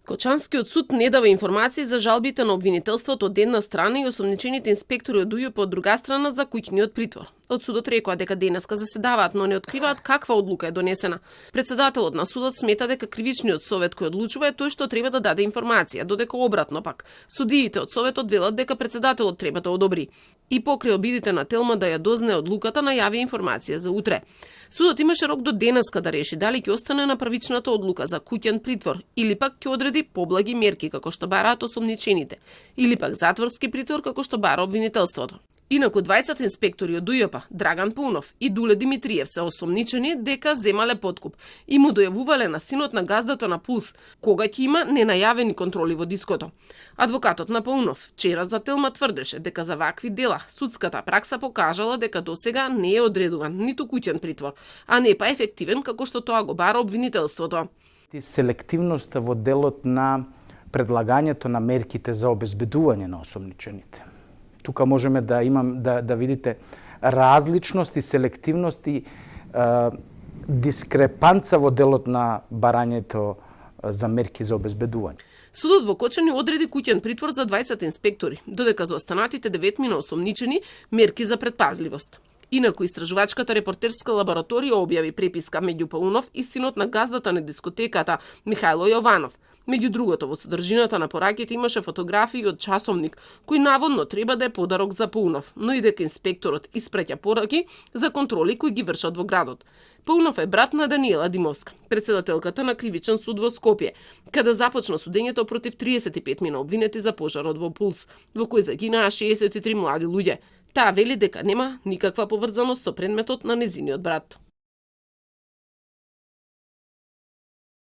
Кочанскиот суд не дава информации за жалбите на обвинителството од една страна и осомничените инспектори од УЈП од друга страна за куќниот притвор. Од судот рекоа дека денеска заседаваат, но не откриваат каква одлука е донесена. Председателот на судот смета дека кривичниот совет кој одлучува е тој што треба да даде информација, додека обратно пак. Судиите од советот велат дека председателот треба да одобри. И покрај обидите на Телма да ја дознае одлуката, најави информација за утре. Судот имаше рок до денеска да реши дали ќе остане на првичната одлука за куќен притвор или пак ќе одреди поблаги мерки како што бараат осомничените, или пак затворски притвор како што бара обвинителството. Инаку двајцата инспектори од УЈП, Драган Паунов и Дуле Димитриев, се осомничени дека земале подкуп и му дојавувале на синот на газдата на Пулс, кога ќе има ненајавени контроли во диското. Адвокатот на Паунов вчера за Телма тврдеше дека за вакви дела судската пракса покажала дека досега не е одредуван ниту куќен притвор, а не па ефективен како што тоа го бара обвинителството. Селективноста во делот на предлагањето на мерките за обезбедување на осомничените. Тука можеме да видите различност и селективност и дискрепанца во делот на барањето за мерки за обезбедување. Судот во Кочани одреди куќен притвор за двајцата инспектори, додека за останатите 9 осомничени мерки за предпазливост. Инаку истражувачката репортерска лабораторија објави преписка меѓу Паунов и синот на газдата на дискотеката Михајло Јованов. Меѓу другото, во содржината на пораките имаше фотографии од часовник, кој наводно треба да е подарок за Паунов, но и дека инспекторот испраќа пораки за контроли кои ги вршат во градот. Паунов е брат на Даниела Димовска, председателката на Кривичен суд во Скопје, каде започна судењето против 35 обвинети за пожарот во Пулс, во кој загинаа 63 млади луѓе. Таа вели дека нема никаква поврзаност со предметот на незиниот брат.